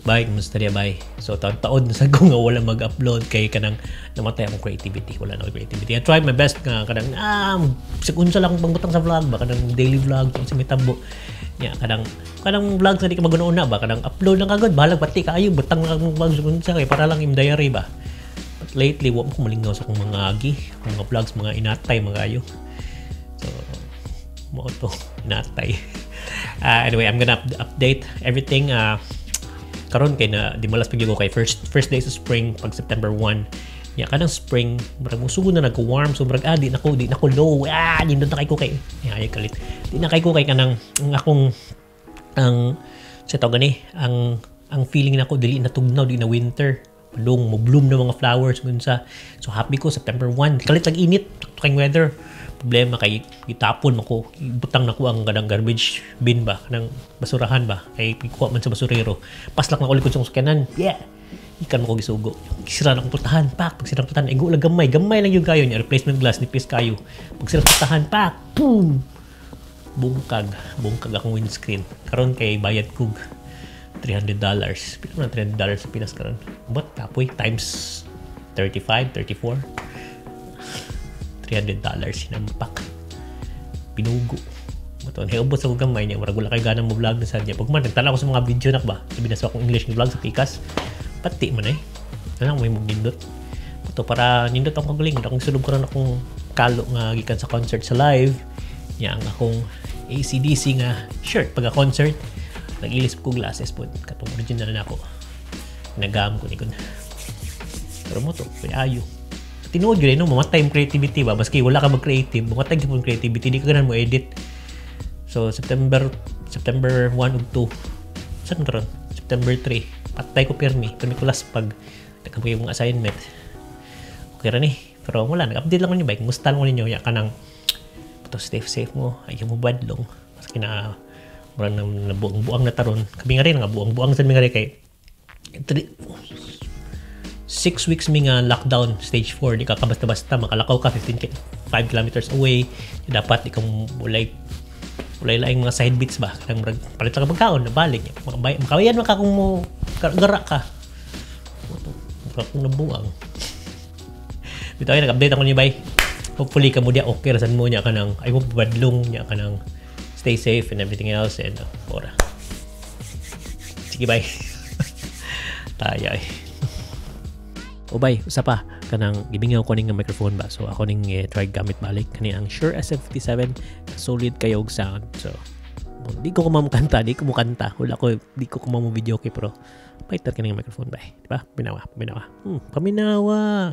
Bye, kumusta diya, bye? So taon-taon na sa ko nga wala mag-upload kay kanang namatay akong creativity. Wala na akong creativity. I tried my best nga kanang sa unsa lang akong pangbutang sa vlog ba, kanang daily vlog sa may tabo. Nya kanang kanang vlog sa di ka maguna-una ba, kanang upload lang kagod, bahalag pati kaayo, butang lang akong vlog sa unsa kay para lang im diary ba. But lately wa mo ko malingaw sa akong mga agi, akong mga vlogs, mga inatay mga ayo. So mao to, inatay. Anyway, I'm gonna update everything karon kay na di malas pag ko kay first first day sa spring pag September 1. Nya kanang spring murag musugod na nagko-warm, so murag di na ko low, nindot na kay ko kay ay kalit, di na kay ko kay kanang ang akong ang sa tawag gani ang feeling nako, dili na tugnaw, di na winter, palong mo bloom na mga flowers unsa. So happy ko September 1, kalit lang init kay weather. Problema kay gitapon man ko, butang nako ang kanang garbage bin ba, kanang basurahan ba, kay kuha man sa basurero, paslak na ko likod sa sakyanan, yeah, ikan mo ko gisugo, sira na akong putahan pak. Pag sira putahan, igo lang gamay gamay lang yung kayo niya, replacement glass nipis kayo. Pag sira putahan, pak, boom, bungkag bungkag akong windscreen. Karon kay bayad kog $300. Pila man $300 sa Pinas karon? But kapoy times 35, 34, $300 sinampak, pinugo mo to. Hey, ubos ako gamay niya, murag wala kay gana mo vlog na sad niya. Pag man nagtanaw ko sa mga video nak ba, sabi na sa akong English nga vlog sa pikas, pati man eh. Ano may nindot. Ito para nindot akong kagaling, akong sulub karon akong kalo nga gikan sa concert sa live. Nya ang akong AC/DC nga shirt pagka concert. Nag-ilis ko glasses po katong original na ako. Nagam ko ni kun. Pero mo to, kay ayo. Tinuod gyud no, mamatay yung creativity ba? Maski wala ka mag-creative, mamatay gyud creativity, di ka ganahan mo edit. So September September 1 ug 2. Saan ron? September 3. Patay ko pirmi. Pirmi ko last pag nagkamay yung assignment. Okay ra ni. Pero wala, nag-update lang ko ninyo ba? Kumusta lang ko ninyo? Ya ka nang to stay safe mo. Ayaw mo badlong. Maski na murag na nabuang-buang na taron. Kami nga rin, nga buang-buang sa mi nga rin kay 6 weeks mi nga lockdown stage 4. Di ka basta-basta makalakaw ka 15 5 kilometers away. Dapat di ka walay walay laing mga side bits ba, kanang murag palit ka pagkaon nabalik, makabayan man ka kung mo gara ka. Murag kung nabuang bitaw. Ay, nag-update ako niyo bay. Hopefully kamo diya okay ra sad mo niya, kanang ay mo badlong niya, kanang stay safe and everything else and ora. Sige, bye. Tayo ay. O bay, usa pa, kanang gibingaw ko ning nga microphone ba. So ako ning try gamit balik kani ang Shure SM57, solid kayo og sound. So di ko kumamukanta, di ko mukanta. Wala ko, di ko kumamo video kay pero fighter kani nga microphone bay. Di ba? Binawa, binawa. Paminawa.